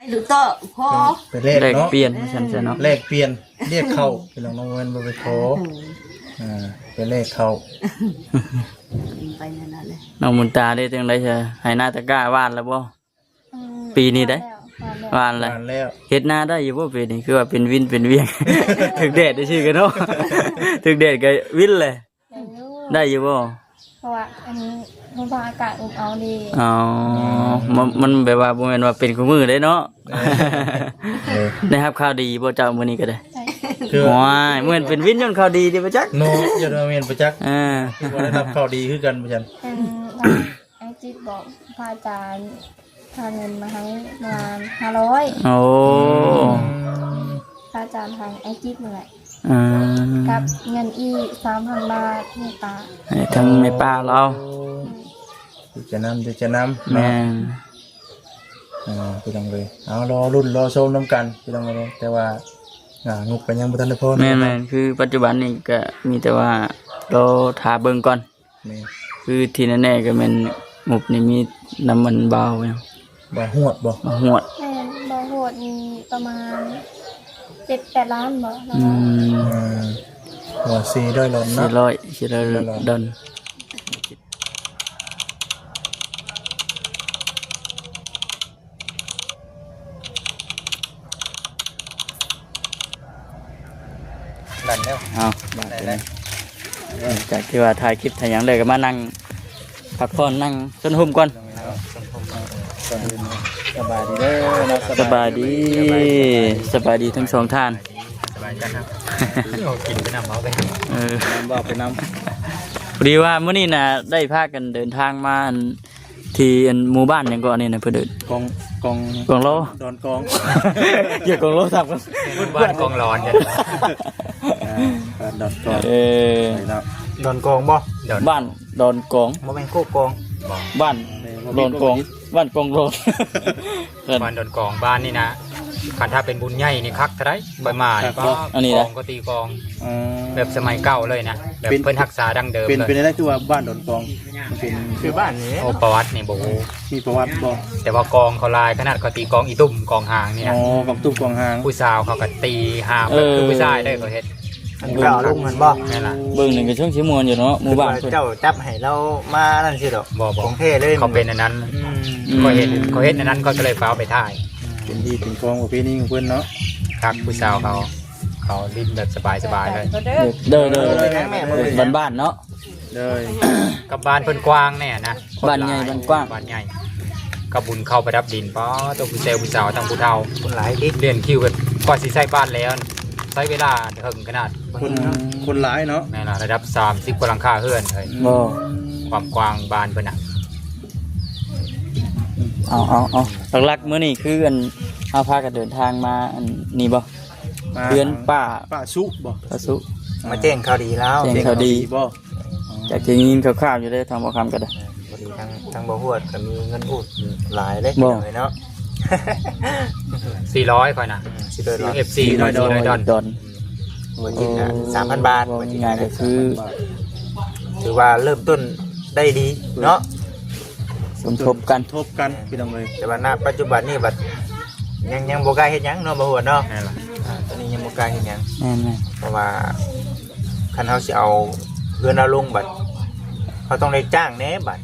ຫຼືໂຕະພໍ ໄປແລກ ແລກເນາະ ປ່ຽນວ່າຊັ້ນຊະເນາະ ແລກປ່ຽນ ລຽກເຂົ້າ ພີ່ນ້ອງ ນ້ອງແມ່ນບໍ່ໄປຂໍ ເອີ ອ່າ ໄປແລກເຂົ້າ ເປັນໄປແນວນັ້ນແຫຼະ. ນ້ອງບຸນຕາເດ້ ຈັ່ງໃດຊະ ໄຮ່ນາຕະກ້າຫວ່ານແລ້ວບໍ່? ອືມ ປີນີ້ເດ້ ຫວ່ານແລ້ວ ຫວ່ານແລ້ວ ຫວ່ານແລ້ວ. ເຮັດນາໄດ້ຢູ່ບໍ່ປີນີ້? ຄືວ່າເປັນວິນເປັນວຽງ ຖືກແດດຊື່ໆກັນເນາະ ຖືກແດດກໍວິນແຫຼະ. ໄດ້ຢູ່ ໄດ້ຢູ່ບໍ່? ເພາະວ່າອັນນີ້ ເພາະວ່າອາກາດອົບເອົາເດ້. ອໍ ອໍ ມັນ ມັນແບບວ່າບໍ່ແມ່ນວ່າເປັນຄູ່ມື້ເດ້ເນາະ. ເອີ ເອີ ໄດ້ຮັບຂ່າວດີບໍ່ເຈົ້າມື້ນີ້ກໍໄດ້? ໄດ້. ຄື ໂອ້ຍ ບໍ່ແມ່ນເປັນວິນຍ້ອນຂ່າວດີຕິບໍ່ຈັກເນາະ? ຢ້ານວ່າແມ່ນບໍ່ຈັກ ເອີ ຄືບໍ່ໄດ້ຮັບຂ່າວດີຄືກັນບໍ່ຈັກ. ເປັນ ອ້າຍຈິດບອກພະອາຈານ ພາເງິນມາໃຫ້ປະມານຫ້າຮ້ອຍ. ໂອ້ ອືມ ພະອາຈານທາງແອັງກິດນີ້ແຫຼະ. ອືມ ກັບເງິນອີກສາມພັນບາດໃຫ້ປ້າ ໃຫ້ທາງແມ່ປ້າລາວ. ໂອ້ ອືມ ເປັນຈະນຳ ເປັນຈະນຳ ແມ່ນເນາະ. ອ່າ ພີ່ນ້ອງເອີຍ ເອົາ ລໍລຸ້ນລໍຊົມນຳກັນ ພີ່ນ້ອງເອີຍ. ແຕ່ວ່າ ອ່າ ງົບກໍຍັງບໍ່ທັນໄດ້ພໍ. ແມ່ນໆ ຄືປັດຈຸບັນນີ້ກໍມີແຕ່ວ່າລໍຖ້າເບິ່ງກ່ອນ. ແມ່ນ ຄືທີ່ແນ່ໆກໍແມ່ນງົບນີ້ມີນຳອັນບ່າວຫຍັງ ບ່າວຫວດບໍ່? ບ່າວຫວດ ແມ່ນ ບ່າວຫວດນີ້ປະມານເຈັດແປດລ້ານບໍ່? ອືມ ອືມ ວ່າສີ່ຮ້ອຍດອນເນາະ ສີ່ຮ້ອຍ ສີ່ຮ້ອຍ ສີ່ຮ້ອຍດອນ. ດັນແລ້ວ ເອົາ ບາດນີ້ ຫຼັງຈາກທີ່ວ່າຖ່າຍຄລິບຖ່າຍຫຍັງແລ້ວ ກໍມານັ່ງພັກຜ່ອນ ນັ່ງຊົນຮົ່ມກ່ອນ. ກ່ອນອື່ນສະບາຍດີເດີເນາະ. ສະບາຍດີ ສະບາຍດີ ສະບາຍດີທັງສອງທ່ານ. ສະບາຍດີກັນນະ ກິນໄປນຳ ເວົ້າໄປນຳ ເອີ ນຳ ເວົ້າໄປນຳ. ພໍດີວ່າມື້ນີ້ນະ ໄດ້ພາກັນເດີນທາງມາ ອັນ ທີ່ອັນໝູ່ບ້ານຫຍັງເກາະນີ້ນະ ເພິ່ນເອີ້ນ ກອງ ກອງ ກອງໂລ ດອນກອງ ເອີ ກອງໂລ ຖາມກັນ ບ້ານກອງຫຼອນ ອ່າ ບ້ານດອນກອງ ເອີ ເນາະ ດອນກອງບໍ່? ດອນ ບ້ານດອນກອງ ບໍ່ແມ່ນໂຄກອງ ບ້ານ ເອີ ດອນກອງ ບ້ານກອງຫຼອນ ບ້ານດອນກອງ ບ້ານນີ້ນະ ຄັນຖ້າເປັນບຸນໃຫຍ່ນີ້ຄັກເທົ່າໃດ ຂ້ອຍມານີ້ ຄັກບໍ່? ອັນນີ້ນະ ກອງກໍຕີກອງ ອືມ ແບບສະໄໝເກົ່າເລີຍນະ ແບບເພິ່ນຮັກສາດັ້ງເດີມເລີຍ. ເປັນ ເປັນຈັ່ງໃດຄືວ່າບ້ານດອນກອງ? ມັນເປັນ ຄືບ້ານນີ້ ໂອ້ ປະຫວັດນີ້ບໍ່ຮູ້ ມີປະຫວັດບໍ່? ແຕ່ວ່າກອງເຂົາຫຼາຍຂະໜາດ ເຂົາຕີກອງອີຕຸ່ມກອງຫາງນີ້ນະ. ອໍ ກອງຕຸ່ມກອງຫາງ ຜູ້ສາວເຂົາກໍຕີຫາງ ເອີ ແບບຄືຜູ້ຊາຍເດ້ ເຂົາເຮັດ ອັນເກົ່າລົງຫັ້ນບໍ່? ແມ່ນລະ ເບິ່ງນີ້ກໍຊ່ວງຊິມ່ວນຢູ່ເນາະ ໝູ່ບ້ານເພິ່ນ ເຈົ້າຈັບໃຫ້ລາວມານັ້ນຊິດອກ ບໍ່ ບໍ່ ຂອງແທ້ເລີຍ ເຂົາເປັນອັນນັ້ນ ອືມ ເຂົາເຮັດ ເຂົາເຮັດອັນນັ້ນ ເຂົາກໍເລີຍຟ້າວໄປຖ່າຍ ເປັນຮີດເປັນຄອງປະເພນີຂອງເພິ່ນເນາະ ຄັກ ຜູ້ສາວເຂົາ ເຂົາຫຼິ້ນແບບສະບາຍໆເລີຍ ເດີ ເດີ ເດີ ບ້ານໆເນາະ ເດີ ກັບບ້ານເພິ່ນກວ້າງແນ່ນະ ບ້ານໃຫຍ່ ຄົນຫຼາຍ ບ້ານກວ້າງ ບ້ານໃຫຍ່ ກັບບຸນເຂົ້າປະດັບດິນ ປ້າໂຕ ຜູ້ແຊວຜູ້ສາວ ທັງຜູ້ເຖົ້າ ຄົນຫຼາຍຕິ ລຽນຄິວກັນ ກວ່າຊິໃຊ້ບ້ານແລ້ວ ໃຊ້ເວລາເຖິງຂະໜາດ ຄົນ ອືມ ຄົນຫຼາຍເນາະ ແມ່ນລະ ລະດັບສາມສິບກວ່າຫຼັງຄາເຮືອນເອີຍ ບໍ່ ຄວາມກວ້າງບ້ານເພິ່ນນະ. ເອົາ ເອົາ ເອົາ ຫຼັກໆມື້ນີ້ຄືອັນ ເຮົາພາກັນເດີນທາງມາອັນນີ້ບໍ່? ມາເຮືອນປ້າ ປ້າສຸບໍ່? ປ້າສຸ ມາແຈ້ງຂ່າວດີລາວ ແຈ້ງຂ່າວດີ ແຈ້ງຂ່າວດີບໍ່? ຈາກທີ່ໄດ້ຍິນຂ່າວໆຢູ່ເດ້ ທາງບໍ່ຄຳກໍໄດ້ ພໍດີທາງ ທາງບໍ່ຮວດກໍມີເງິນອຸດຫຼາຍເດ້ ບໍ່ ເນາະ ສີ່ຮ້ອຍຂ້ອຍນະ ອືມ ສີ່ຮ້ອຍດອນ ເອັຟຊີ ສີ່ຮ້ອຍດອນ ດອນ ບໍ່ຈິດນະ ໂອ້ ສາມພັນບາດ ເວົ້າງ່າຍໆກໍຄື ຖືວ່າເລີ່ມຕົ້ນໄດ້ດີເນາະ ສົມທົບກັນ ສົມທົບກັນ ພີ່ນ້ອງເອີຍ ແຕ່ວ່າ ນະ ປັດຈຸບັນນີ້ບັດ ຍັງ ຍັງບໍ່ກ້າເຮັດຫຍັງເນາະ ບໍ່ຮວດເນາະ ແມ່ນລະ ອ່າ ຕອນນີ້ຍັງບໍ່ກ້າເຮັດຫຍັງ ແມ່ນໆ ເພາະວ່າຄັນເຮົາຊິເອົາເຮືອນລາວລົງບັດ ເຮົາຕ້ອງໄດ້ຈ້າງແດ່ບັດ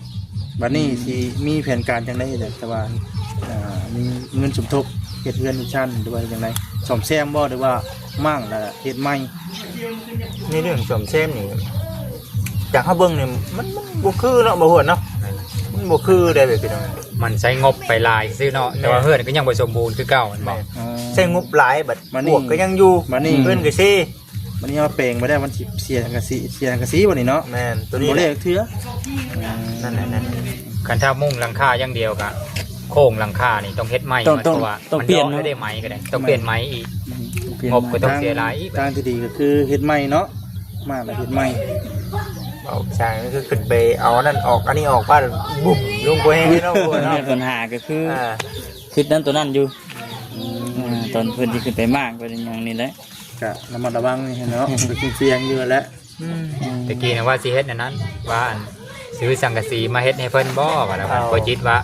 ບັດນີ້ ອືມ ຊິມີແຜນການຈັ່ງໃດແຫຼະ ແຕ່ວ່າ ອ່າ ມີເງິນສົມທົບເຮັດເຮືອນເຮັດຊານ ຫຼືວ່າຈັ່ງໃດ ສ້ອມແຊມບໍ່ ຫຼືວ່າມ້າງແລ້ວເຮັດໃໝ່? ໃນເລື່ອງສ້ອມແຊມນີ້ ຈາກເຮົາເບິ່ງນີ້ ມັນ ມັນບໍ່ຄືເນາະ ບໍ່ຮວດເນາະ ມັນບໍ່ຄືໄດ໋ ພີ່ນ້ອງ ມັນໃຊ້ງົບໄປຫຼາຍຊື່ເນາະ ແຕ່ວ່າ ແມ່ນ ເຮືອນກໍຍັງບໍ່ສົມບູນຄືເກົ່າ ແມ່ນບໍ່? ອໍ ໃຊ້ງົບຫຼາຍ ບັດ ບັດນີ້ ປວກກໍຍັງຢູ່ ບັດນີ້ ເຮືອນກໍເຊ ບັດນີ້ເຮົາແປງໄປແລ້ວ ມັນຊິເສຍສັງກະສີ ເສຍສັງກະສີບັດນີ້ເນາະ ແມ່ນ ໂຕນີ້ ບໍ່ແລ້ວເທື່ອ ອືມ ນັ້ນແຫຼະ ນັ້ນ ຄັນຖ້າມຸງຫຼັງຄາຢ່າງດຽວກະ ໂຄງຫຼັງຄານີ້ຕ້ອງເຮັດໃໝ່ ຕ້ອງ ເພາະວ່າ ຕ້ອງ ມັນ ຕ້ອງປ່ຽນເນາະ ເດາະໄດ້ໄໝກໍໄດ້ ຕ້ອງປ່ຽນໄໝອີກ ອືມ ຕ້ອງປ່ຽນ ງົບກໍຕ້ອງເສຍຫຼາຍອີກ ທາງທີ່ດີກໍຄືເຮັດໃໝ່ເນາະ ມ້າງແລ້ວເຮັດໃໝ່ ເວົ້າຊ່າງກໍຄືຂຶ້ນໄປເອົາອັນນັ້ນອອກ ອັນນີ້ອອກ ປ້າດ ບຸ້ມ ລົງບໍ່ແຮງເນາະ ເນາະ ແມ່ນ ບັນຫາກໍຄື ອ່າ ຄິດນັ້ນໂຕນັ້ນຢູ່ ອືມ ອ່າ ຕອນເພິ່ນຊິຂຶ້ນໄປມ້າງໄປຫຍັງນີ້ແຫຼະ ກະລະມັດລະວັງນີ້ເນາະ ກໍຊິສ່ຽງຢູ່ແຫຼະ ອືມ ອືມ ຕະກີ້ນະວ່າຊິເຮັດອັນນັ້ນ ວ່າອັນ ຊື້ສັງກະສີມາເຮັດໃຫ້ເພິ່ນບໍ່ ວ່າແລ້ວ ເອົາ ຂ້ອຍຄິດວ່າ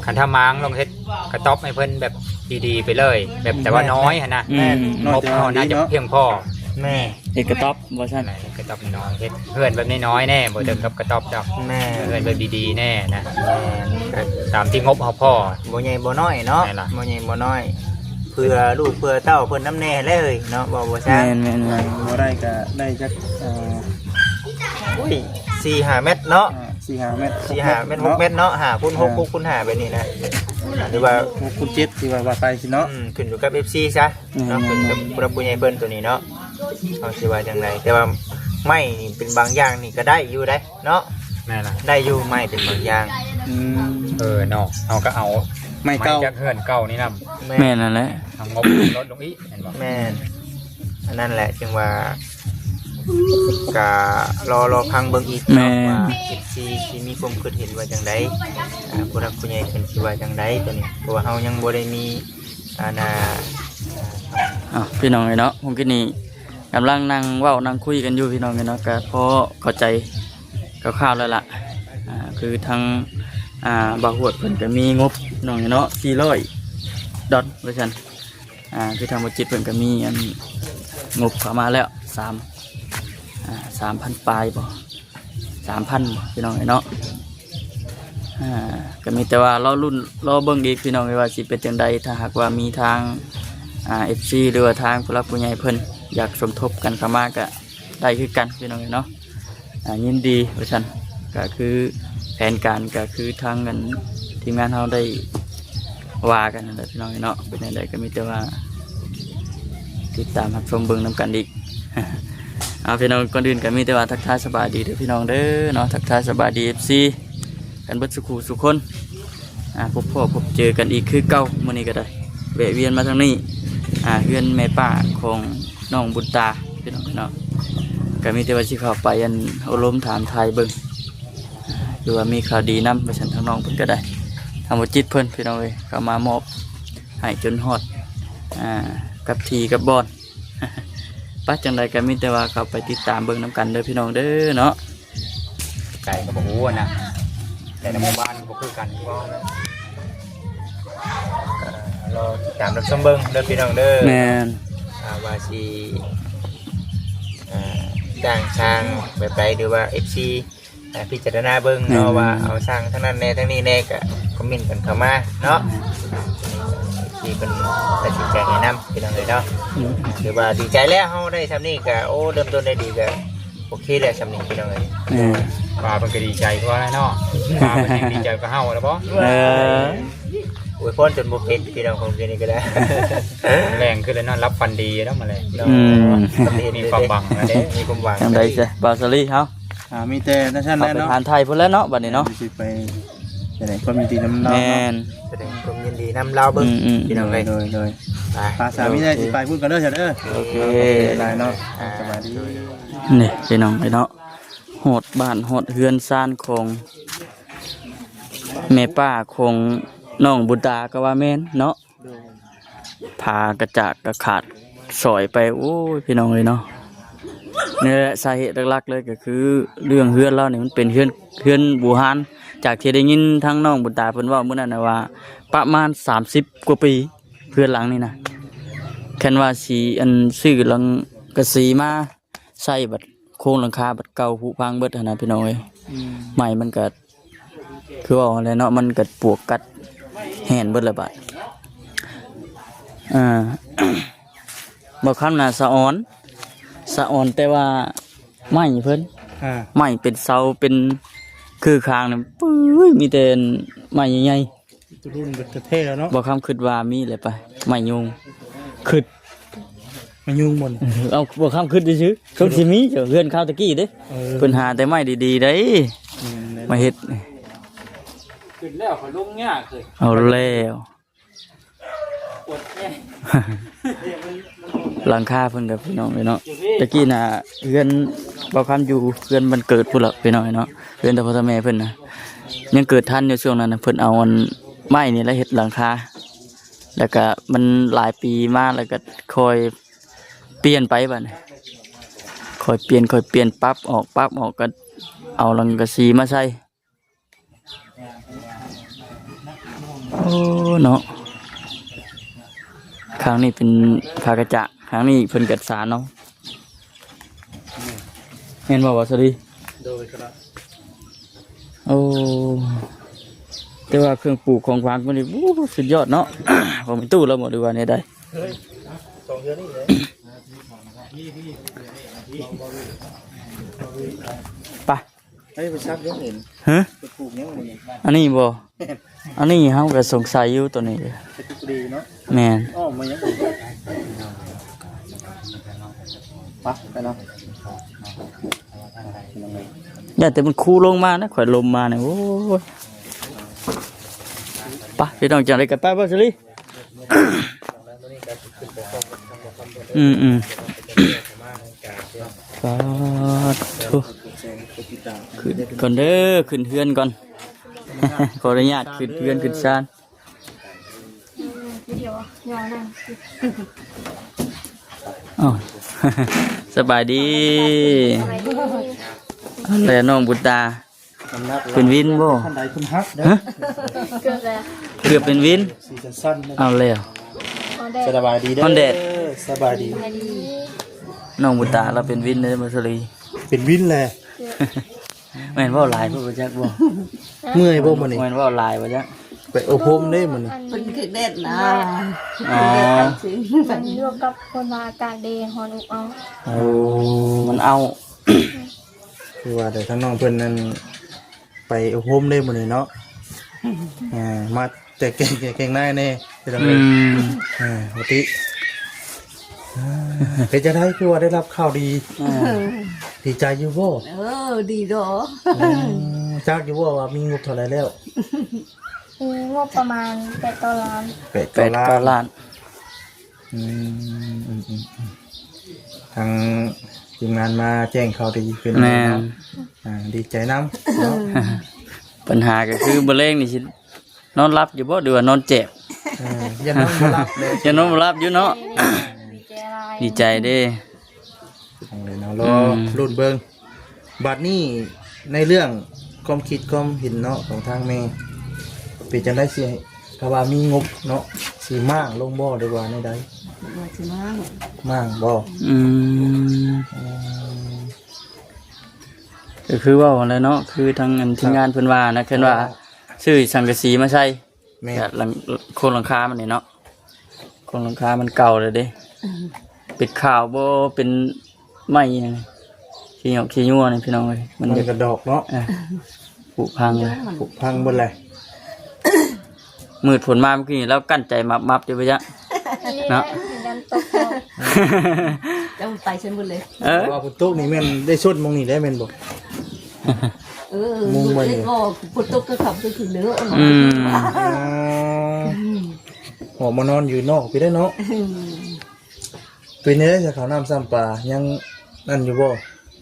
ຄັນຖ້າມ້າງລົງເຮັດ ກະຕ໊ອບໃຫ້ເພິ່ນແບບດີໆໄປເລີຍ ແບບແຕ່ວ່າ ແມ່ນໆ ນ້ອຍຫັ້ນນະ ອືມ ແມ່ນ ນ້ອຍແຕ່ວ່າ ໜ້າຈະ ດີເນາະ ພຽງພໍ ແມ່ນ ເຮັດກະຕ໊ອບວ່າຊັ້ນ ເຮັດກະຕ໊ອບນ້ອຍ ເຮັດເຮືອນແບບນ້ອຍໆແດ່ ບໍ່ເຖິງກັບກະຕ໊ອບດອກ ແມ່ນ ເຮືອນແບບດີໆແດ່ນະ ແມ່ນ ຕາມທີ່ງົບເຮົາພໍ ບໍ່ໃຫຍ່ບໍ່ນ້ອຍເນາະ ແມ່ນລະ ບໍ່ໃຫຍ່ບໍ່ນ້ອຍ ເພື່ອລູກເພື່ອເຕົ້າເພິ່ນນຳແດ່ແຫຼະເອີຍເນາະ ເວົ້າບໍ່ຊ້າ ແມ່ນໆໆ ບໍ່ໄດ້ກະໄດ້ຈັກ ເອີ ໂອ້ຍ ສີ່ຫ້າແມັດເນາະ ອ່າ ສີ່ຫ້າແມັດ ສີ່ຫ້າແມັດ ຫົກແມັດເນາະ ຫ້າຄູນຫົກ ຫົກຄູນຫ້າແບບນີ້ນະ ຫຼືວ່າຫົກຄູນເຈັດ ທີ່ວ່າ ວ່າໄປຊິເນາະ ອືມ ຂຶ້ນຢູ່ກັບເອັຟຊີຊະເນາະ ແມ່ນໆໆ ຂຶ້ນກັບຜູ້ຫຼັກຜູ້ໃຫຍ່ເພິ່ນໂຕນີ້ເນາະ ເຮົາຊິວ່າຈັ່ງໃດ ແຕ່ວ່າໄມ້ນີ້ເປັນບາງຢ່າງນີ້ກະໄດ້ຢູ່ໃດເນາະ ແມ່ນລະ ໄດ້ຢູ່ໄມ້ເປັນບາງຢ່າງ ອືມ ເອີເນາະ ເຮົາກະເອົາໄມ້ເກົ່າ ໄມ້ຈາກເຮືອນເກົ່ານີ້ນຳ ແມ່ນ ແມ່ນນັ້ນແຫຼະ ເອົາງົບລົດລົງອີກ ແມ່ນບໍ່ ແມ່ນ ອັນນັ້ນແຫຼະຈຶ່ງວ່າ ກະລໍ ລໍຟັງເບິ່ງອີກ ແມ່ນ ເນາະ ວ່າເອັຟຊີຊິມີຄວາມຄິດເຫັນວ່າຈັ່ງໃດ ອ່າ ຜູ້ຫຼັກຜູ້ໃຫຍ່ເພິ່ນຊິວ່າຈັ່ງໃດໂຕນີ້ ເພາະວ່າເຮົາຍັງບໍ່ໄດ້ມີ ອັນນ່າ ອ້າວ ພີ່ນ້ອງເອີຍເນາະ ພວກກີ້ນີ້ກຳລັງນັ່ງເວົ້ານັ່ງຄຸຍກັນຢູ່ ພີ່ນ້ອງເອີຍເນາະ ກະພໍເຂົ້າໃຈຄ່າວໆແລ້ວລະ ອ່າ ຄືທາງ ອ່າ ບ່າວຫວດເພິ່ນກະມີງົບ ພີ່ນ້ອງເອີຍເນາະ ສີ່ຮ້ອຍດອນວ່າຊັ້ນ ອ່າ ຄືທາງບໍ່ຈິດເພິ່ນກະມີອັນງົບເຂົ້າມາແລ້ວ ສາມ ອ່າ ສາມພັນປາຍບໍ່ ສາມພັນບໍ່ ພີ່ນ້ອງເອີຍເນາະ ອ່າ ກະມີແຕ່ວ່າລໍລຸ້ນລໍເບິ່ງອີກ ພີ່ນ້ອງເອີຍ ວ່າຊິເປັນຈັ່ງໃດ ຖ້າຫາກວ່າມີທາງ ອ່າ ເອັຟຊີ ຫຼືວ່າທາງຜູ້ຫຼັກຜູ້ໃຫຍ່ເພິ່ນຢາກສົມທົບກັນເຂົ້າມາກະໄດ້ຄືກັນ ພີ່ນ້ອງເອີຍເນາະ. ອ່າ ຍິນດີວ່າຊັ້ນ ກະຄືແຜນການກະຄືທາງອັນທີມງານເຮົາໄດ້ວ່າກັນຫັ້ນແຫຼະພີ່ນ້ອງເນາະ ເປັນແນວໃດກະມີແຕ່ວ່າຕິດຕາມຮັບຊົມເບິ່ງນຳກັນອີກ ເອົາ ພີ່ນ້ອງ ກ່ອນອື່ນກະມີແຕ່ວ່າທັກທາຍສະບາຍດີເດີພີ່ນ້ອງເດີເນາະ ທັກທາຍສະບາຍດີເອັຟຊີກັນເບິດສູ່ຄູ່ສູ່ຄົນ. ອ່າ ພົບພໍ້ພົບເຈີກັນອີກຄືເກົ່າ ມື້ນີ້ກະໄດ້ແວະວຽນມາທາງນີ້ ອ່າ ເຮືອນແມ່ປ້າຂອງນ້ອງບຸນຕາ ພີ່ນ້ອງເນາະ ກະມີແຕ່ວ່າຊິເຂົ້າໄປອັນໂອ້ລົມຖາມໄຖ່ເບິ່ງ ຫຼືວ່າມີຂ່າວດີນຳວ່າຊັ້ນ ທາງນ້ອງເພິ່ນກະໄດ້ ທາງບໍ່ຈິດເພິ່ນ ພີ່ນ້ອງເອີຍ ເຂົ້າມາມອບໃຫ້ຈົນຮອດ ອ່າ ກັບທີ່ກັບບ່ອນ ປະ ຈັ່ງໃດກະມີແຕ່ວ່າເຂົ້າໄປຕິດຕາມເບິ່ງນຳກັນເດີພີ່ນ້ອງເດີເນາະ. ໄກກະບໍ່ຮູ້ນະ ແຕ່ລະໝູ່ບ້ານກະບໍ່ຄືກັນ ເວົ້ານະ ກະລໍຕິດຕາມຮັບຊົມເບິ່ງເດີພີ່ນ້ອງເດີ ແມ່ນ ອ່າ ວ່າຊິ ອ່າ ຈ້າງຊ່າງແບບໃດ ຫຼືວ່າເອັຟຊີ ອ່າ ພິຈາລະນາເບິ່ງເນາະ ແມ່ນໆ ວ່າເອົາຊ່າງທາງນັ້ນແດ່ທາງນີ້ແດ່ ກະຄອມເມັນກັນເຂົ້າມາເນາະ ທີ່ເພິ່ນຕັດສິນໃຈແນະນຳ ພີ່ນ້ອງເອີຍເນາະ ອືມ ຖືວ່າດີໃຈແລ້ວ ເຮົາໄດ້ຊ່ຳນີ້ກະ ໂອ້ ເລີ່ມຕົ້ນໄດ້ດີກະ ໂອເຄແລ້ວຊ່ຳນີ້ພີ່ນ້ອງເອີຍ ແມ່ນ ປາເພິ່ນກະດີໃຈກວ່າເນາະ ປາເພິ່ນຍັງດີໃຈກວ່າເຮົາແລ້ວບໍ່ ເອີ ອວຍພອນຈົນບໍ່ເປັນພີ່ນ້ອງ ຂອງເພິ່ນນີ້ກະໄດ້ ແລງຂຶ້ນແລ້ວນອນຫຼັບຝັນດີເນາະ ມາແລງເນາະ ອືມ ມີຄວາມຫວັງແລ້ວເດ້ ມີຄວາມຫວັງ ຈັ່ງໃດຊະ ບ່າວສາລີເຮົາ ອ່າ ມີແຕ່ນັ້ນແຫຼະເນາະ ໄປຖາມໄຖ່ພຸ້ນແຫຼະເນາະ ບາດນີ້ເນາະ ຊິໄປ ສະແດງຄວາມຍິນດີນຳລາວເນາະ ແມ່ນ ສະແດງຄວາມຍິນດີນຳລາວເບິ່ງ ອືມໆ ພີ່ນ້ອງເອີຍ ໂດຍໆ ໄປ ປາສາມີແຕ່ຊິໄປພຸ້ນກ່ອນເດີ ເດີ ໂອເຄ ຂອບໃຈຫຼາຍເນາະ ອ່າ ສະບາຍດີ ນີ້ພີ່ນ້ອງເອີຍເນາະ ຮອດບ້ານຮອດເຮືອນຊານຂອງແມ່ປ້າຂອງນ້ອງບຸນຕາກະວ່າແມ່ນເນາະ ໂດຍ ຝາກະຈາກກະຂາດສອຍໄປ ໂອ້ຍ ພີ່ນ້ອງເອີຍເນາະ ນີ້ແຫຼະສາເຫດຫຼັກໆເລີຍກະຄືເລື່ອງເຮືອນລາວນີ້ມັນເປັນເຮືອນ ເຮືອນບູຮານ ຈາກທີ່ໄດ້ຍິນທາງນ້ອງບຸນຕາເພິ່ນເວົ້າມື້ນັ້ນນະວ່າ ປະມານສາມສິບກວ່າປີ ເຮືອນຫຼັງນີ້ນະ ຄັນວ່າຊິອັນຊື້ຫຼັງກະສີມາໃສ່ບັດໂຄງຫຼັງຄາບັດເກົ່າຜຸພັງເບິດຫັ້ນນະ ພີ່ນ້ອງເອີຍ ອືມ ໄມ້ມັນກະ ຄືເວົ້າຫັ້ນແຫຼະເນາະ ມັນກະປວກກັດແຫ້ນເບິດລະບາດ ອ່າ ບໍ່ຄຳນະ ສະອອນ ສະອອນແຕ່ວ່າໄມ້ເພິ່ນ ອ່າ ໄມ້ເປັນເສົາເປັນຄືຄາງນີ້ ປຶ້ຍ ມີແຕ່ໄມ້ໃຫຍ່ໆ ລຸ້ນເບິດແທ້ໆແລ້ວເນາະ ບໍ່ຄຳຄິດວ່າມີແຫຼະປະ ໄມ້ຍູງ ຄິດ ມາຍຸງບໍ່ນີ້ ເອົາ ບໍ່ຄຳຄິດຊື່ໆ ສົມຊິມີເຈົ້າ ເຮືອນຄາວຕະກີ້ເດ້ ເອີ ເພິ່ນຫາແຕ່ໄມ້ດີໆໄດ໋ ອືມ ມາເຮັດ ຂຶ້ນແລ້ວຂ້ອຍລົງຍາກເລີຍ ເອົາແລ້ວ ປວດແຮງ ຫຼັງຄາເພິ່ນກະພີ່ນ້ອງເອີຍເນາະ ຕະກີ້ນະ ເຮືອນບ່າວຄຳຢູ່ເຮືອນບ້ານເກີດພຸ້ນລະພີ່ນ້ອງເອີຍເນາະ ເຮືອນຕາພໍ່ຕາແມ່ເພິ່ນນະ ຍັງເກີດທັນຢູ່ຊ່ວງນັ້ນນະ ເພິ່ນເອົາອັນໄມ້ນີ້ລະເຮັດຫຼັງຄາ ແລ້ວກະມັນຫຼາຍປີມາ ແລ້ວກະຄ່ອຍ ປ່ຽນໄປບາດນີ້ ຄ່ອຍປ່ຽນ ຄ່ອຍປ່ຽນ ປັບອອກ ປັບອອກ ກະເອົາສັງກະສີມາໃສ່. ໂອ້ເນາະ ຂ້າງນີ້ເປັນຜ້າກະຈະ ຂ້າງນີ້ເພິ່ນກະສານເອົາ ແມ່ນບໍ່ ບ່າວສາລີ? ໂດຍ ໂອ້ ແຕ່ວ່າເຄື່ອງປູກຂອງຝັງເພິ່ນນີ້ ໂອ້ ສຸດຍອດເນາະ ຂອງແມ່ຕູ້ລາວບໍ່ ຫຼືວ່າແນວໃດ? ເຮີ້ຍ ສອງເທື່ອນີ້ແຫຼະ ໄປ ເອີຍ ໄປສັກຍັງເຫັນ ຮະ ໄປປູກຍັງເຫັນ ອັນນີ້ບໍ່? ອັນນີ້ເຮົາກໍສົງໄສຢູ່ໂຕນີ້ ເຮັດດີເນາະ ແມ່ນ ອ້ອມມາຍັງ ໄປ ໄປເນາະ ຢ່າແຕ່ມັນຄູລົງມານະ ຂ້ອຍລົມມານີ້ ໂອ້ຍ ໄປ ພີ່ນ້ອງ ຈັ່ງໃດກໍໄປ ບ່າວສາລີ. ອືມໆ ສາທຸ ຂຶ້ນກ່ອນເດີ ຂຶ້ນເຮືອນກ່ອນ ຂໍອະນຸຍາດຂຶ້ນເຮືອນຂຶ້ນຊານ ເອົ້າ ສະບາຍດີ ແລະ ນ້ອງບຸນຕາ ເປັນວິນບໍ່? ຄັນໃດເພິ່ນຮັກເດີ ຮະ? ເກືອບແລ້ວ ເກືອບເປັນວິນ ສີສັ້ນໆ ເອົາແລ້ວ ສະບາຍດີເດີ ຮ້ອນແດດ ສະບາຍດີ ສະບາຍດີ ນ້ອງບຸນຕາລາວເປັນວິນເດີ ມາສະລີ ເປັນວິນແຫຼະ ແມ່ນເວົ້າຫຼາຍບໍ່ຈັກບໍ່? ເມື່ອຍບໍ່ມື້ນີ້? ແມ່ນເວົ້າຫຼາຍບໍ່ຈັກ? ໄປອົບຮົມເດ້ມື້ນີ້ ເພິ່ນຖືກແດດນະ ອໍ ມັນຢູ່ກັບຄົນວ່າອາກາດເດຮ້ອນອົບເອົາ ໂອ້ ມັນເອົາ ຄືວ່າແຕ່ທາງນ້ອງເພິ່ນນັ້ນ ໄປອົບຮົມເດ້ມື້ນີ້ເນາະ ເອີ ມາແຈກແຈງແຈກແຈງນາຍແດ່ ອືມ ເອີ ປະຕິ ເອີ ເປັນຈັ່ງໃດ ຄືວ່າໄດ້ຮັບຂ່າວດີ? ເອີ ດີໃຈຢູ່ບໍ່? ເອີ ດີດອກ ອືມ ຈັກຢູ່ບໍ່ວ່າມີງົບເທົ່າໃດແລ້ວ? ມີງົບປະມານແປດເກົ້າລ້ານ ແປດເກົ້າລ້ານ ອືມ ອືມ ອືມ ອືມ ທາງທີມງານມາແຈ້ງຂ່າວດີຂຶ້ນ ແມ່ນ ເນາະ ອ່າ ດີໃຈນຳເນາະ ບັນຫາກໍຄືມື້ແລງນີ້ຊິນອນຫຼັບຢູ່ບໍ່ ຫຼືວ່ານອນແຈບ? ເອີ ຢ່ານອນບໍ່ຫຼັບເລີຍ ຢ່ານອນບໍ່ຫຼັບຢູ່ເນາະ ດີໃຈຫຼາຍ ດີໃຈເດ້ ເອົາເລີຍເນາະ ລໍ ອືມ ລຸ້ນເບິ່ງ ບັດນີ້ໃນເລື່ອງຄວາມຄິດຄວາມເຫັນເນາະ ຂອງທາງແມ່ ເປັນຈັ່ງໃດ ຊິ ຖ້າວ່າມີງົບເນາະ ຊິມ້າງລົງບໍ່ ຫຼືວ່າແນວໃດ? ວ່າຊິມ້າງ ມ້າງບໍ່? ອືມ ອືມ ກໍຄືເວົ້າຫັ້ນແຫຼະເນາະ ຄືທາງອັນທີມງານເພິ່ນວ່ານະ ເພິ່ນວ່າ ອໍ ຊື້ສັງກະສີມາໃສ່ ແມ່ນ ກໍຫຼັງ ໂຄງຫຼັງຄາມັນນີ້ເນາະ ໂຄງຫຼັງຄາມັນເກົ່າແລ້ວເດ້ ອືມ ເປັນຂາວບໍ່ ເປັນໄມ້ຫຍັງ ຂີ້ຫຍອກຂີ້ຍົວນີ້ພີ່ນ້ອງເອີຍ ມັນ ມັນກະດອກເນາະ ເອີ ຜຸພັງເລີຍ ຜຸພັງເບິດແລ້ວ ມືດຝົນມາເມື່ອກີ້ລາວກັ້ນໃຈມັບໆຢູ່ບໍ່ຈັກ ເນາະ ຢ້ານຕົກເນາະ ເຈົ້າໄປຊັ້ນເບິດເລີຍ ເອີ ວ່າຝົນຕົກນີ້ແມ່ນໄດ້ຊົນໝ່ອງນີ້ໄດ້ແມ່ນບໍ່? ເອີ ມຸງໄວ້ນີ້ ບໍ່ ຝົນຕົກກໍຂັບໄປຂຶ້ນເດີ ອືມ ອໍ ອອກມານອນຢູ່ນອກພີ້ໄດ້ເນາະ ອືມ ເປັນຈັ່ງໃດຊະ ເຂົ້ານ້ຳຊ້ຳປາ ຍັງນັ້ນຢູ່ບໍ່?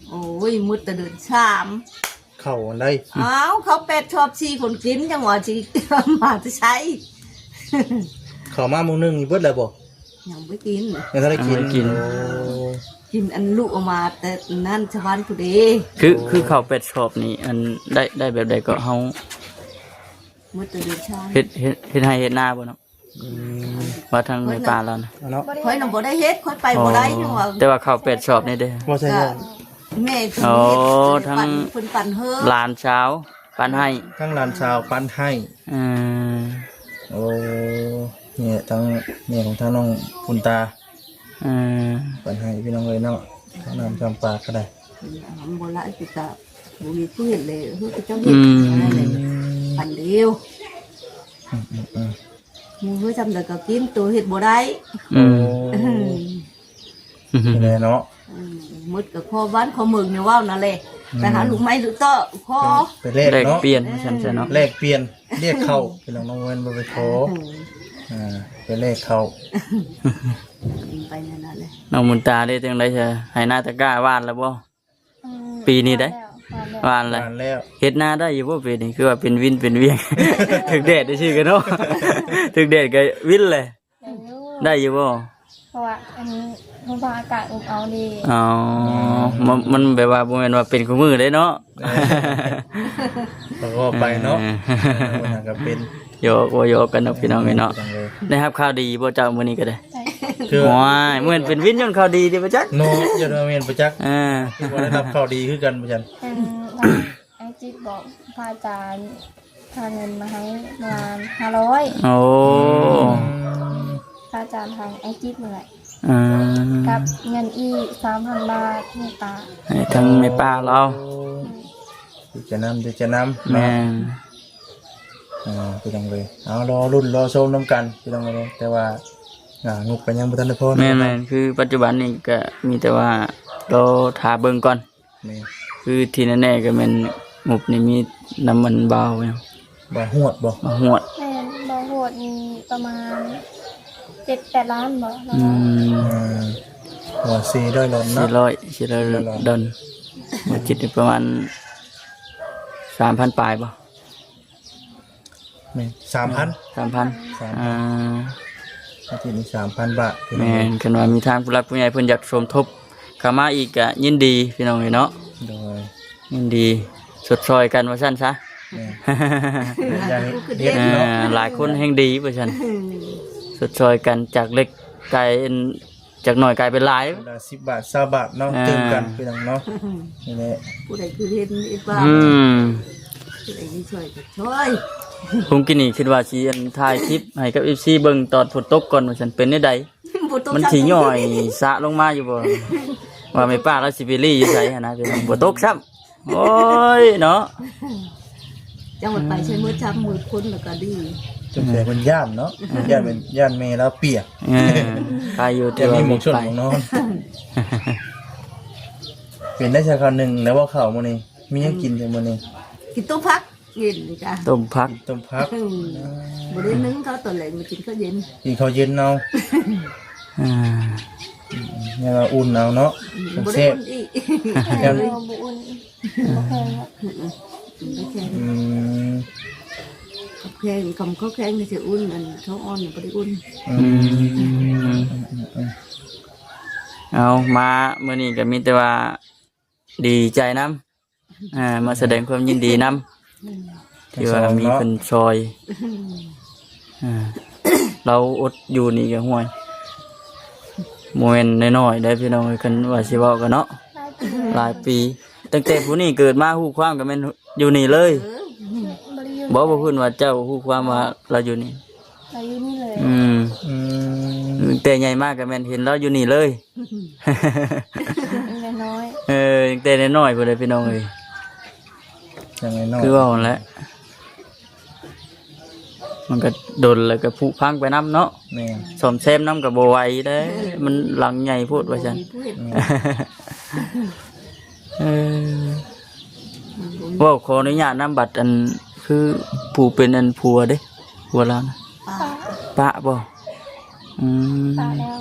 ໂອ້ຍ ໝົດແຕ່ເດືອນສາມ ເຂົ້າອັນໃດ? ອ້າວ ເຂົ້າແປດຊອບ ສີ່ຄົນກິນ ຈັ່ງວ່າຊິມາແຕ່ໃສ? ເຂົ້າມາມື້ໜຶ່ງນີ້ເບິດແລ້ວບໍ່? ຍັງບໍ່ກິນ ຍັງບໍ່ໄດ້ກິນ ຍັງບໍ່ໄດ້ກິນ ໂອ້ ກິນອັນລຸອອກມາແຕ່ນັ້ນຊະວັນພຸ້ນເດ ຄື ຄືເຂົ້າແປດຊອບນີ້ ອັນ ໄດ້ ໄດ້ແບບໃດກໍເຮົາ ໝົດແຕ່ເດືອນສາມ ເຮັດ ເຮັດ ເຮັດໄຮ່ເຮັດນາບໍ່ເນາະ? ອືມ ວ່າທາງແມ່ປ້າລາວນະ ເນາະ ຂ້ອຍນະບໍ່ໄດ້ເຮັດ ຂ້ອຍໄປບໍ່ໄດ້ ອໍ ຈັ່ງວ່າ ແຕ່ວ່າເຂົ້າແປດຊອບນີ້ເດ້ ບໍ່ໃຊ່ ແມ່ເພິ່ນ ອໍ ເຮັດ ທາງ ເພິ່ນປັນເຮີ ຫຼານສາວປັນໃຫ້ ທາງຫຼານສາວປັນໃຫ້ ເອີ ໂອ້ ນີ້ທາງແມ່ຂອງທາງນ້ອງປຸນຕາ ເອີ ປັນໃຫ້ພີ່ນ້ອງເອີຍເນາະ ທາງນ້ຳຈຳປາກໍໄດ້ ມັນບໍ່ຫຼາຍ ຄືກະບໍ່ມີຜູ້ເຮັດເລີຍ ຄືເຂົາເຈົ້າເຮັດ ອືມ ອັນດຽວ ອືມໆໆ ໝູ່ເຮົາຈຳໄດ້ກໍກິນ ໂຕເຮັດບໍ່ໄດ້ ອືມ ແນ່ເນາະ ອືມ ໝົດກໍຂໍບ້ານຂໍເມືອງ ແນວເວົ້ານັ້ນແຫຼະ ອືມ ໄປຫາລູກໄມ້ລູກເຕາະ ຂໍ ໄປແລກເນາະ ແລກປ່ຽນ ເອີ ວ່າຊັ້ນຊະເນາະ ແລກປ່ຽນ ລຽກເຂົ້າ ພີ່ນ້ອງ ນ້ອງແວ່ນບໍ່ໄປຂໍ ເອີ ອ່າ ໄປແລກເຂົ້າ ໄປນັ້ນແຫຼະ ນ້ອງບຸນຕາເດ້ ຈັ່ງໃດຊະ ໄຮ່ນາຕະກ້າຫວ່ານແລ້ວບໍ່? ອືມ ປີນີ້ເດ້ ຫວ່ານແລ້ວ ຫວ່ານແລ້ວ ຫວ່ານແລ້ວ ເຮັດນາໄດ້ຢູ່ບໍ່ປີນີ້? ຄືວ່າເປັນວິນເປັນວຽງ ຖືກແດດຊື່ໆກັນເນາະ ຖືກແດດກໍວິນແຫຼະ ໄດ້ຢູ່ ໄດ້ຢູ່ບໍ່? ເພາະວ່າອັນນີ້ເພາະວ່າອາກາດອົບເອົາດີ ອໍ ມັນ ມັນແບບວ່າບໍ່ແມ່ນວ່າເປັນຄູ່ມື້ເດ້ເນາະ ເອີ ກໍໄປເນາະ ເອີ ເອີ ມັນກໍເປັນ ຢອກ ເວົ້າຢອກກັນເນາະ ພີ່ນ້ອງເອີຍເນາະ. ໄດ້ຮັບຂ່າວດີບໍ່ເຈົ້າມື້ນີ້ກໍໄດ້? ຄື ໂອ້ຍ ແມ່ນເປັນວິນຍ້ອນຂ່າວດີຕິບໍ່ຈັກເນາະ. ຢ່າວ່າແມ່ນບໍ່ຈັກ ເອີ ຄືບໍ່ໄດ້ຮັບຂ່າວດີຄືກັນບໍ່ຈັກ. ເອີ ທາງອ້າຍຈິດບອກພະອາຈານ ພາເງິນມາໃຫ້ປະມານຫ້າຮ້ອຍ. ໂອ້ ອືມ ພະອາຈານທາງອ້າຍຈິດນີ້ແຫຼະ. ອືມ ກັບເງິນອີກສາມພັນບາດໃຫ້ປ້າ ໃຫ້ທາງແມ່ປ້າລາວ. ໂອ້ ອືມ ດີໃຈນຳ ດີໃຈນຳ. ແມ່ນ ອ່າ ພີ່ນ້ອງເອີຍ ເອົາ ລໍລຸ້ນລໍຊົມນຳກັນ ພີ່ນ້ອງເອີຍ. ແຕ່ວ່າ ອ່າ ງົບກໍຍັງບໍ່ທັນໄດ້ພໍ. ແມ່ນໆ ຄືປັດຈຸບັນນີ້ກໍມີແຕ່ວ່າລໍຖ້າເບິ່ງກ່ອນ. ແມ່ນ ຄືທີ່ແນ່ໆກໍແມ່ນງົບນີ້ມີນຳອັນບ່າວຫຍັງ ບ່າວຫວດບໍ່? ບ່າວຫວດ ແມ່ນ ບ່າວຫວດນີ້ປະມານເຈັດແປດລ້ານບໍ່? ອືມ ອ່າ ວ່າສີ່ຮ້ອຍດອນເນາະ ສີ່ຮ້ອຍ ສີ່ຮ້ອຍດອນ. ບ່າວຈິດນີ້ປະມານສາມພັນປາຍບໍ່? ແມ່ນ ສາມພັນ ສາມພັນ ສາມພັນ ອ່າ ອາທິດນີ້ສາມພັນບາດ. ແມ່ນ ຄັນວ່າມີທາງຜູ້ຫຼັກຜູ້ໃຫຍ່ເພິ່ນຢາກສົມທົບເຂົ້າມາອີກກະຍິນດີ ພີ່ນ້ອງເອີຍເນາະ. ໂດຍ ຍິນດີຊົດຊ່ອຍກັນວ່າຊັ້ນຊະ. ແມ່ນ ຢາກເຮັດເນາະ ເອີ ຫຼາຍຄົນແຮ່ງດີວ່າຊັ້ນ. ຊົດຊ່ອຍກັນຈາກເລັກກາຍເປັນ ຈັກໜ້ອຍກາຍເປັນຫຼາຍ ຄົນລະສິບບາດ ຊາວບາດເນາະ. ອ່າ ຕື່ມກັນ ພີ່ນ້ອງເນາະ. ນີ້ແຫຼະ ຜູ້ໃດຄືເຫັນອີກວ່າ ອືມ ຜູ້ໃດຊິຊ່ອຍກໍຊ່ອຍ. ຄຸງກິນນີ້ຄິດວ່າຊິ ອັນ ຖ່າຍຄລິບໃຫ້ກັບເອັຟຊີເບິ່ງຕອນຝົນຕົກກ່ອນວ່າຊັ້ນ ເປັນແນວໃດ? ມັນຊິຍ້ອຍສະລົງມາຢູ່ບໍ່? ວ່າແມ່ປ້າລາວຊິໄປລີ້ຢູ່ໃສຫັ້ນນະ ພີ່ນ້ອງ ບໍ່ຕົກຊ້ຳ. ໂອ້ຍເນາະ ຈັ່ງວ່າໄປໃຊ້ມື້ຈຳມື້ຄົນແລ້ວກໍດີ. ສົງໄສເພິ່ນຢ້ານເນາະ ຢ້ານແມ່ນ ຢ້ານແມ່ລາວປຽກ. ເອີ ໃຄຢູ່ທີ່ວ່າມີໝອກຊົນໝອກນອນ. ເປັນໄດ້ຊະຄາວໜຶ່ງແລ້ວບໍ່ເຂົ້າມື້ນີ້ ມີຫຍັງກິນແທ້ມື້ນີ້? ກິນຕົ້ມຜັກ ກິນກະຕົ້ມຜັກ ຕົ້ມຜັກ. ອືມ ບໍ່ໄດ້ໜຶ້ງເຂົ້າຕອນແລງ ມາກິນເຂົ້າເຢັນ ກິນເຂົ້າເຢັນເອົາ. ອ່າ ຍັງວ່າອຸ່ນເອົາເນາະ. ອືມ ບໍ່ໄດ້ອຸ່ນອີກ ແມ່ນ ບໍ່ໄດ້ ບໍ່ໄດ້ອຸ່ນ ບໍ່ແຂງ. ອືມ ອືມ ບໍ່ແຂງ. ອືມ ເຂົ້າແຂງ ຄຳເຂົ້າແຂງນີ້ຊິອຸ່ນ ອັນເຂົ້າອ່ອນບໍ່ໄດ້ອຸ່ນ. ອືມ ອືມ ອືມ ເອົາ ມາມື້ນີ້ກໍມີແຕ່ວ່າດີໃຈນຳ ອ່າ ມາສະແດງຄວາມຍິນດີນຳ ອືມ ທີ່ວ່າມີເພິ່ນຊ່ອຍ. ອືມ ອ່າ ລາວອົດຢູ່ນີ້ກໍ ຫ້ວຍ ບໍ່ແມ່ນນ້ອຍໆເດ້ ພີ່ນ້ອງເອີຍ ຄັນວ່າຊິເວົ້າກັນເນາະ ຫຼາຍປີ ຫຼາຍປີ. ຕັ້ງແຕ່ຜູ້ນີ້ເກີດມາຮູ້ຄວາມກໍແມ່ນຢູ່ນີ້ເລີຍ. ເອີ ບໍ່ໄດ້ຢູ່ ບໍ່ ບໍ່ເພິ່ນວ່າເຈົ້າຮູ້ຄວາມວ່າລາວຢູ່ນີ້ ລາວຢູ່ນີ້ເລີຍ. ອືມ ອືມ ຕັ້ງແຕ່ໃຫຍ່ມາກໍແມ່ນເຫັນລາວຢູ່ນີ້ເລີຍ. ຕັ້ງແຕ່ນ້ອຍ ເອີ ຕັ້ງແຕ່ນ້ອຍໆພຸ້ນເດ້ ພີ່ນ້ອງເອີຍ. ຍັງນ້ອຍ ຄືເວົ້າຫັ້ນແຫຼະ ມັນກໍດົນແລ້ວກໍຜຸພັງໄປນຳເນາະ. ແມ່ນ ສ້ອມແຊມນຳກໍບໍ່ໄຫວເດ້ ມັນຫຼັງໃຫຍ່ໂພດວ່າຊັ້ນ. ແມ່ນ ເອີ ເວົ້າຂໍອະນຸຍາດນຳ ບັດອັນ ຄືຜູ້ເປັນອັນຜົວເດ້ ຜົວລາວນະ ປະ ປະບໍ່? ອືມ ປະແລ້ວ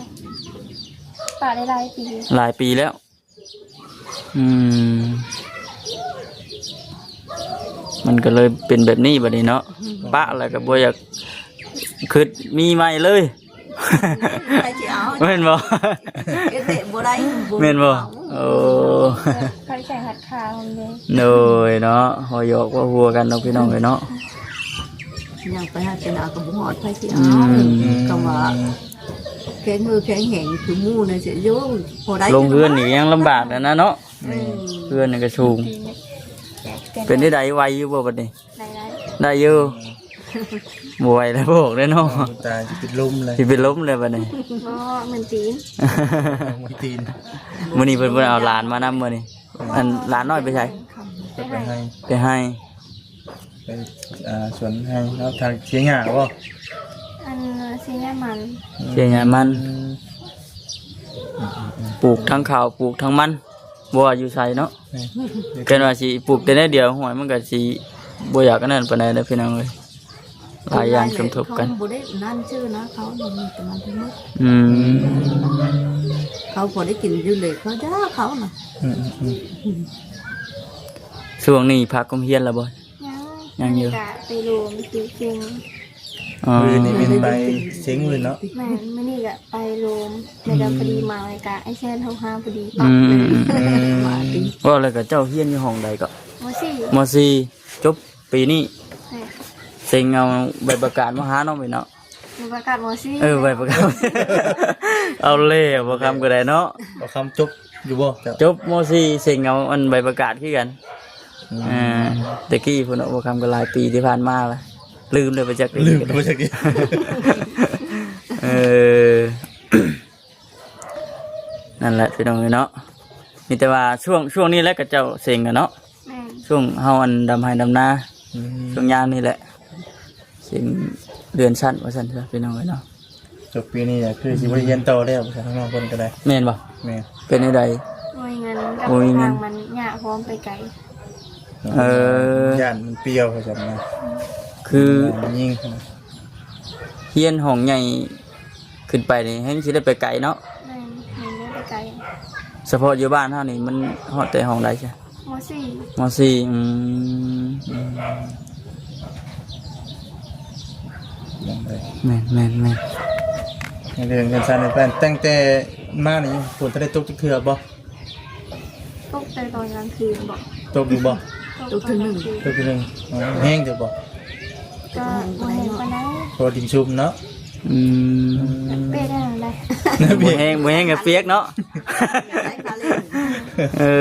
ປະໄດ້ຫຼາຍປີ ຫຼາຍປີແລ້ວ. ອືມ ມັນກໍເລີຍເປັນແບບນີ້ບັດນີ້ເນາະ ປະແລ້ວກໍບໍ່ຢາກຄິດມີໃໝ່ເລີຍ. ໃຜຊິເອົາ ແມ່ນບໍ່? ເຮັດເວະບໍ່ໄດ້ ແມ່ນບໍ່? ເອົາ ໂອ້ ໃຜໃສ່ຮັດຄາວເດ້. ໂດຍເນາະ ເວົ້າຢອກເວົ້າຫົວກັນເນາະ ພີ່ນ້ອງເອີຍເນາະ. ຍ່າງໄປຫາກິນເອົາກໍບໍ່ຮອດ ໃຜຊິເອົາ. ອືມ ຄຳວ່າແຂງມືແຂງແຮງຄືໝູ່ນັ້ນຊິຢູ່ ພໍໄດ້ ລົງເຮືອນນີ້ຍັງລຳບາກແລ້ວນະເນາະ. ອືມ ເຮືອນນີ້ກໍສູງ. ເປັນໄດ້ໃດ ໄຫວຢູ່ບໍ່ບັດນີ້? ໄດ້ ໄດ້ ໄດ້ຢູ່. ບໍ່ໄຫວແລ້ວ ບໍ່ອອກແລ້ວເນາະ. ຕາຍ ຊິເປັນລົມເລີຍ ຊິເປັນລົມເລີຍບັດນີ້. ບໍ່ ມັນຕີນ ມັນຕີນ. ມື້ນີ້ເພິ່ນບໍ່ໄດ້ເອົາຫຼານມານຳມື້ນີ້. ອັນຫຼານນ້ອຍໄປໃສ? ໄປໄຮ່ ໄປໄຮ່ ໄປ ອ່າ ສວນໄຮ່ເນາະ. ທາງເສຍຫຍ້າບໍ່? ອັນເສຍຫຍ້າມັນ ເສຍຫຍ້າມັນ. ອືມ ປູກທັງເຂົ້າ ປູກທັງມັນ ບໍ່ວ່າຢູ່ໃສເນາະ. ແມ່ນ ຄັນວ່າຊິປູກແຕ່ແນວດຽວ ຫ້ວຍ ມັນກໍຊິບໍ່ຢາກອັນນັ້ນປານໃດເດ້ ພີ່ນ້ອງເອີຍ. ຫຼາຍຢ່າງສົມທົບກັນ ເຂົາບໍ່ໄດ້ນັ້ນຊື່ນະ ເຂົາບໍ່ມີແຕ່ມັນທັງໝົດ. ອືມ ເຂົາພໍໄດ້ກິນຢູ່ເລີຍ ເຂົາຢາກເຂົານະ. ອືມ ອືມ ອືມ ຊ່ວງນີ້ພັກໂຮງຮຽນແລ້ວບໍ່? ຍັງ ຍັງຢູ່ ກະໄປໂລມຕີເສັງ. ອໍ ມື້ນີ້ແມ່ນໄປເສັງມື້ເນາະ. ແມ່ນ ມື້ນີ້ກະໄປໂລມ ແລ້ວກໍ ອືມ ພໍດີມາ ແລ້ວກະອ້າຍແຊນໂທຫາພໍດີ. ອືມ ອືມ ອືມ ມາຕິ ເວົ້າແລ້ວກໍເຈົ້າຮຽນຢູ່ຫ້ອງໃດກໍ? ມໍສີ່ ມໍສີ່ ຈົບປີນີ້. ແມ່ນ ເສ ເສັງເອົາໃບປະກາດມາຫານ້ອງເປັນເນາະ ໃບປະກາດ ມໍສີ່ ເອີ ໃບປະກາດ ເອົາແລ້ວ ບໍ່ຄຳກໍໄດ້ເນາະ ບໍ່ຄຳຈົບຢູ່ບໍ່ເຈົ້າ? ຈົບ ມໍສີ່ ເສັງເອົາອັນໃບປະກາດຄືກັນ ອືມ ເອີ ແຕ່ກີ້ພຸ້ນເນາະ ບໍ່ຄຳກໍຫຼາຍປີທີ່ຜ່ານມາລະ ລືມແລ້ວ ບໍ່ຈັກ ລືມ ບໍ່ຈັກ ເອີ ນັ້ນແຫຼະພີ່ນ້ອງເອີຍເນາະ ມີແຕ່ວ່າຊ່ວງ ຊ່ວງນີ້ແຫຼະຂະເຈົ້າເສັງກັນເນາະ ແມ່ນ ຊ່ວງເຮົາອັນດຳໄຮ່ດຳນາ ອືມ ຊ່ວງຍາມນີ້ແຫຼະ ເສັງເລື່ອນຊັ້ນວ່າຊັ້ນຊະພີ່ນ້ອງເອີຍເນາະ ຈົບປີນີ້ກໍຄືຊິບໍ່ໄດ້ຮຽນຕໍ່ແລ້ວ ວ່າຊັ້ນ ທາງນ້ອງເພິ່ນກໍໄດ້ ແມ່ນບໍ່? ແມ່ນ ເປັນແນວໃດ? ບໍ່ມີເງິນ ບໍ່ມີເງິນ ມັນຍາກ ເພາະມັນໄປໄກ ເອີ ຢ້ານມັນປ່ຽວວ່າຊັ້ນນະ ຄື ຍິງ ຮຽນຫ້ອງໃຫຍ່ຂຶ້ນໄປນີ້ແຮ່ງຊິໄດ້ໄປໄກເນາະ ແມ່ນ ແຮ່ງໄດ້ໄປໄກ ສະເພາະຢູ່ບ້ານເຮົານີ້ມັນຮອດແຕ່ຫ້ອງໃດຊະ? ມໍສີ່ ມໍສີ່ ອືມ ອືມ ແມ່ນ ແມ່ນ ແມ່ນ ເລື່ອງເຮືອນຊານນີ້ ແຕ່ງແຕ່ມານີ້ ຝົນທັນໄດ້ຕົກຈັກເທື່ອບໍ່? ຕົກແຕ່ຕອນກາງຄືນບໍ? ຕົກຢູ່ບໍ່? ຕົກເທື່ອໜຶ່ງ ຕົກເທື່ອໜຶ່ງ ອໍ ແຮງຢູ່ບໍ່? ກໍບໍ່ແຮງປານໃດ ເພາະວ່າດິນຊຸ່ມເນາະ ອືມ ເປະໄດ້ໄດ ບໍ່ແຮງ ບໍ່ແຮງກໍປຽກເນາະ ເອີ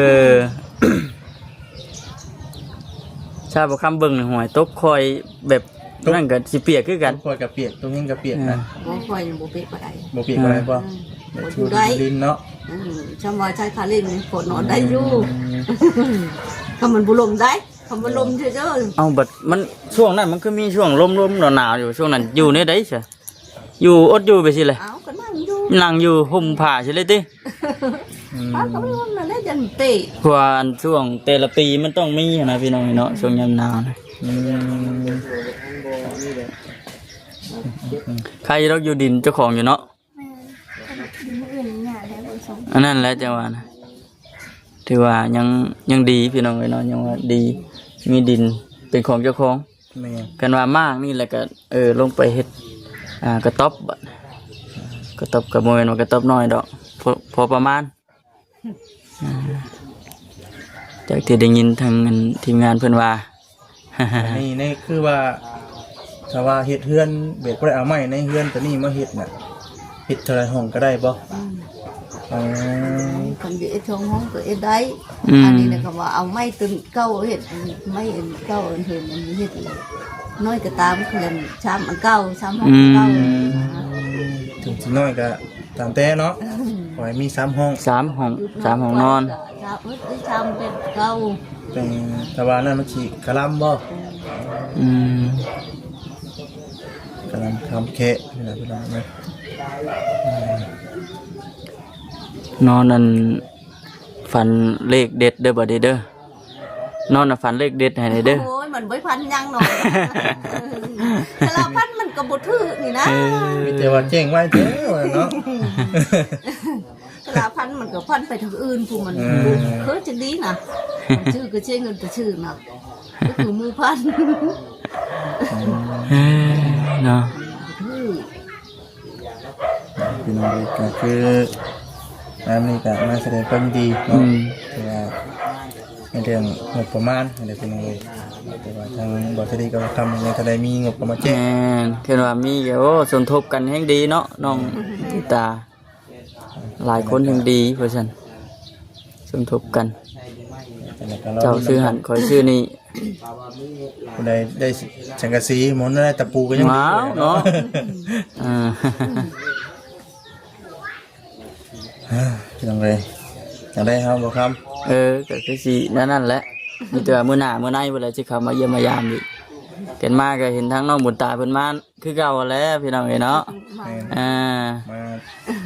ຊາວບໍ່ຄຳເບິ່ງຫ້ວຍຕົກຄ່ອຍແບບ ຕົກ ນັ້ນກໍຊິປຽກຄືກັນ ຕົກຄ່ອຍກໍປຽກ ຕົກແຮງກໍປຽກນະ ເອີ ບໍ່ ຂ້ອຍຍັງບໍ່ເປະປານໃດ ບໍ່ເປະປານໃດບໍ່? ອືມ ບໍ່ຢູ່ໄດ້ ຢູ່ດິນເນາະ ອືມ ຊ່ຳວ່າໃຊ້ຄາເຫຼັ້ນນີ້ ພໍນອນໄດ້ຢູ່ ອືມ ຄັນມັນບໍ່ລົມໄດ໋ ຄຳວ່າລົມເທື່ອເດີ ເອົ້າ ບັດມັນ ຊ່ວງນັ້ນມັນຄືມີຊ່ວງລົມໆ ໜາວໆ ຢູ່ ຊ່ວງນັ້ນຢູ່ແນວໃດຊະ? ຢູ່ ອົດຢູ່ໄປຊີ້ແຫຼະ ເອົ້າ ກໍນັ່ງຢູ່ ນັ່ງຢູ່ຫົ່ມຜ້າຊີ້ເລີຍຕິ ອືມ ເອົ້າ ກໍບໍ່ລົມນັ້ນແຫຼະ ຢ້ານເປະ ເພາະວ່າອັນຊ່ວງແຕ່ລະປີມັນຕ້ອງມີຫັ້ນນະ ພີ່ນ້ອງເນາະ ອືມ ຊ່ວງຍາມໜາວນະ ອືມ ໃຄຢູ່ດອກ ຢູ່ດິນເຈົ້າຂອງຢູ່ເນາະ ແມ່ນ ດິນຜູ້ອື່ນຫຍ້າແລ້ວບໍ່ສົມ ອັນນັ້ນແຫຼະຈັ່ງວ່ານະ ຖືວ່າຍັງ ຍັງດີພີ່ນ້ອງເອີຍເນາະ ຍັງວ່າດີ ມີດິນເປັນຂອງເຈົ້າຂອງ ແມ່ນ ຄັນວ່າໝາກນີ້ແຫຼະກໍ ເອີ ລົງໄປເຮັດ ອ່າ ກະຕ໊ອບ ກະຕ໊ອບກໍບໍ່ແມ່ນວ່າກະຕ໊ອບນ້ອຍດອກ ພໍ ພໍປະມານ ອ່າ ຈາກທີ່ໄດ້ຍິນທາງອັນທີມງານເພິ່ນວ່າ ອັນນີ້ນີ້ຄືວ່າ ຖ້າວ່າເຮັດເຮືອນແບບບໍ່ໄດ້ເອົາໄມ້ໃນເຮືອນຕົວນີ້ມາເຮັດນະ ເຮັດເທົ່າໃດຫ້ອງກໍໄດ້ບໍ່? ອືມ ອໍ ຄັນຊິເຮັດສອງຫ້ອງກໍເຮັດໄດ້ ອືມ ອັນນີ້ນະ ກໍວ່າເອົາໄມ້ຕົວເກົ່າເຮັດ ໄມ້ອັນເກົ່າອັນເພິ່ນອັນນີ້ເຮັດແລ້ວ ນ້ອຍກໍຕາມ ຄືສາມອັນເກົ່າ ສາມຫ້ອງ ອືມ ເກົ່າ ເຖິງຊິນ້ອຍກໍ ຕາມແຕ່ເນາະ ອືມ ຂໍໃຫ້ມີສາມຫ້ອງ ສາມຫ້ອງ ສາມຫ້ອງນອນ ສາມ ເອີ ສາມເປັນເກົ້າ ແຕ່ ແຕ່ວ່ານັ້ນມັນຊິຄະລຳບໍ່? ອືມ ຄະລຳຄຳແຄະນີ້ແຫຼະພີ່ນ້ອງເອີຍ ອືມ ນອນອັນ ຝັນເລກເດັດເດີ ບາດນີ້ເດີ ນອນນະຝັນເລກເດັດໃຫ້ແດ່ເດີ ໂອ້ຍ ມັນບໍ່ໄດ້ຝັນຫຍັງເນາະ ເອີ ຖ້າລາວຝັນມັນກໍບໍ່ຖືກນີ້ນະ ເອີ ມີແຕ່ວ່າແຈ້ງໄວ້ເດີວ່າເນາະ ຖ້າລາວຝັນມັນກໍຝັນໄປທາງອື່ນ ຜູ້ມັນ ເອີ ເຄີຍຈັ່ງດີນະ ມັນຊື່ກໍເສຍເງິນໄປຊື່ນະ ກໍຄືໝູ່ຝັນ ເອີ ເນາະ ຖືກ ພີ່ນ້ອງເອີຍ ກໍຄືງານນີ້ກໍມາສະແດງຄວາມຍິນດີເນາະ ອືມ ແຕ່ວ່າໃນເລື່ອງງົບປະມານຫັ້ນແຫຼະພີ່ນ້ອງເອີຍ ແຕ່ວ່າທາງບໍ່ສະດີກໍທຳຍັງທັນໄດ້ມີງົບເຂົ້າມາແຈ້ງ ແມ່ນ ເຫັນວ່າມີກໍ ໂອ້ ສົມທົບກັນແຮງດີເນາະ ນ້ອງ ອືມ ຕິຕາ ຫຼາຍຄົນແຮງດີວ່າຊັ້ນ ສົມທົບກັນ ແລ້ວກໍ ເຈົ້າຊື້ຫັ້ນ ຂ້ອຍຊື້ນີ້ ຜູ້ໃດໄດ້ສັງກະສີ ໝົນໄດ້ຕະປູກໍຍັງດີ ວ້າວ ເນາະ ເນາະ ອ່າ ພີ່ນ້ອງເອີຍ ຈັ່ງໃດເຮົາບໍ່ຄຳ ເອີ ກໍຄືຊິແນວນັ້ນແຫຼະ ມີແຕ່ວ່າມື້ໜ້າມື້ໃນພຸ້ນແຫຼະ ຊິເຂົ້າມາຢ້ຽມມາຢາມອີກ ກັນມາກໍເຫັນທາງນ້ອງບຸນຕາເພິ່ນມາ ຄືເກົ່າແຫຼະພີ່ນ້ອງເອີຍເນາະ ແມ່ນ ອ່າ ມາ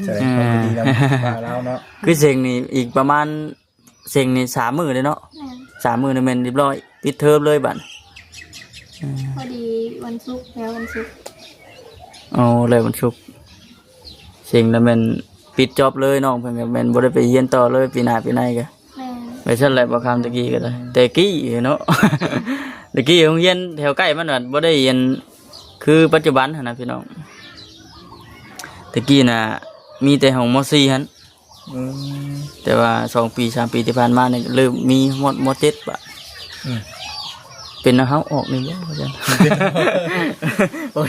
ສະແດງຄວາມຍິນດີນຳ ອ່າ ປ້າລາວເນາະ ຄືເສັງນີ້ອີກປະມານ ເສັງນີ້ສາມມື້ເດ້ເນາະ ແມ່ນ ສາມມື້ນີ້ແມ່ນຮຽບຮ້ອຍ ປິດເທີມເລີຍບາດ ອ່າ ພໍດີວັນສຸກ ແລ້ວວັນສຸກ ໂອ້ ແລ້ວວັນສຸກ ເສັງແລ້ວແມ່ນປິດຈອບເລີຍ ນ້ອງເພິ່ນກໍແມ່ນບໍ່ໄດ້ໄປຮຽນຕໍ່ເລີຍ ປີໜ້າປີໃນກໍ ແມ່ນ ໄປຊັ້ນແຫຼະ ບໍ່ຄຳແຕ່ກີ້ກໍໄດ້ ແຕ່ກີ້ເນາະ ແຕ່ກີ້ໂຮງຮຽນແຖວໃກ້ມັນບັດບໍ່ໄດ້ຮຽນຄືປັດຈຸບັນຫັ້ນນະພີ່ນ້ອງ ແຕ່ກີ້ນະມີແຕ່ຫ້ອງ ມໍສີ່ ຫັ້ນ ອືມ ແຕ່ວ່າສອງປີສາມປີທີ່ຜ່ານມານີ້ເລີ່ມມີຮອດ ມໍເຈັດ ບາດ ອືມ ເປັນນຳເຮົາອອກນີ້ບໍ່ວ່າຊັ້ນ. ໂອ້ຍ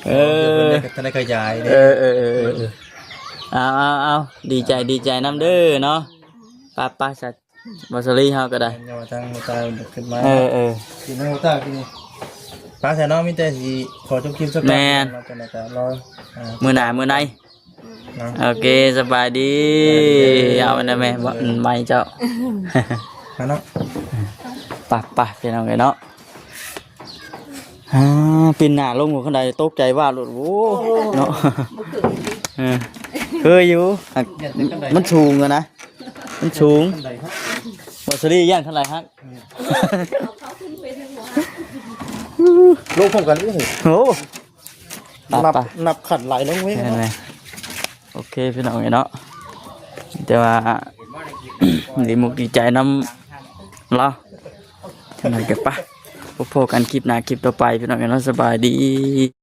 ເອີ ເອີ ເພິ່ນໄດ້ຂະຫຍາຍເດ້. ເອີ ເອີ ເອີ ເອີ ເອີ ເອີ ເອົາ ເອົາ ເອົາ ດີໃຈ ດີໃຈນຳເດີເນາະ. ໄປ ໄປ ສະ ບໍ່ສາລີເຮົາກໍໄດ້ ເອົາທາງຫົວຕາຂຶ້ນມາ. ເອີ ເອີ ກິນໃນຫົວຕາກິນນີ້ ໄປ ສະເນາະ. ມີແຕ່ຊິຂໍຈົບຄລິບສັກ ແມ່ນ ແລ້ວກໍ ແລ້ວກໍລໍ ອ່າ ມື້ໜ້າມື້ໃນ. ເນາະ ໂອເຄ ສະບາຍດີ. ສະບາຍດີເດີ. ເອົາໄວ້ນະແມ່ ບໍ່ ໄມ້ເຈົ້າ ມາເນາະ. ໄປ ໄປ ພີ່ນ້ອງເອີຍເນາະ. ອ່າ ປິ່ນໜ້າລົງຫົວຄັນໄດ ຕົກໃຈວ່າໂລດ. ໂອ້ ໂອ້ໂຫ ເນາະ ບໍ່ເຄີຍ ເອີ ເຄີຍຢູ່ ຫາກ ຢ້ານແຕ່ຄັນໄດ ມັນສູງຫັ້ນນະ ມັນສູງ. ຄັນໄດ ບໍ່ສາລີຢ້ານຄັນໄດຮັກ. ແມ່ນ ລົງພ້ອມກັນເລີຍ. ໂອ້ ນັບ ນັບຂັ້ນໄຫຼລົງເວີຍ. ແມ່ນແຫຼະ. ໂອເຄ ພີ່ນ້ອງເອີຍເນາະ ແຕ່ວ່າ ດີມຸກດີໃຈນຳລາວ. ຈັ່ງໃດກໍໄປ ພົບພໍ້ກັນຄລິບໜ້າຄລິບຕໍ່ໄປ ພີ່ນ້ອງເອີຍເນາະ. ສະບາຍດີ.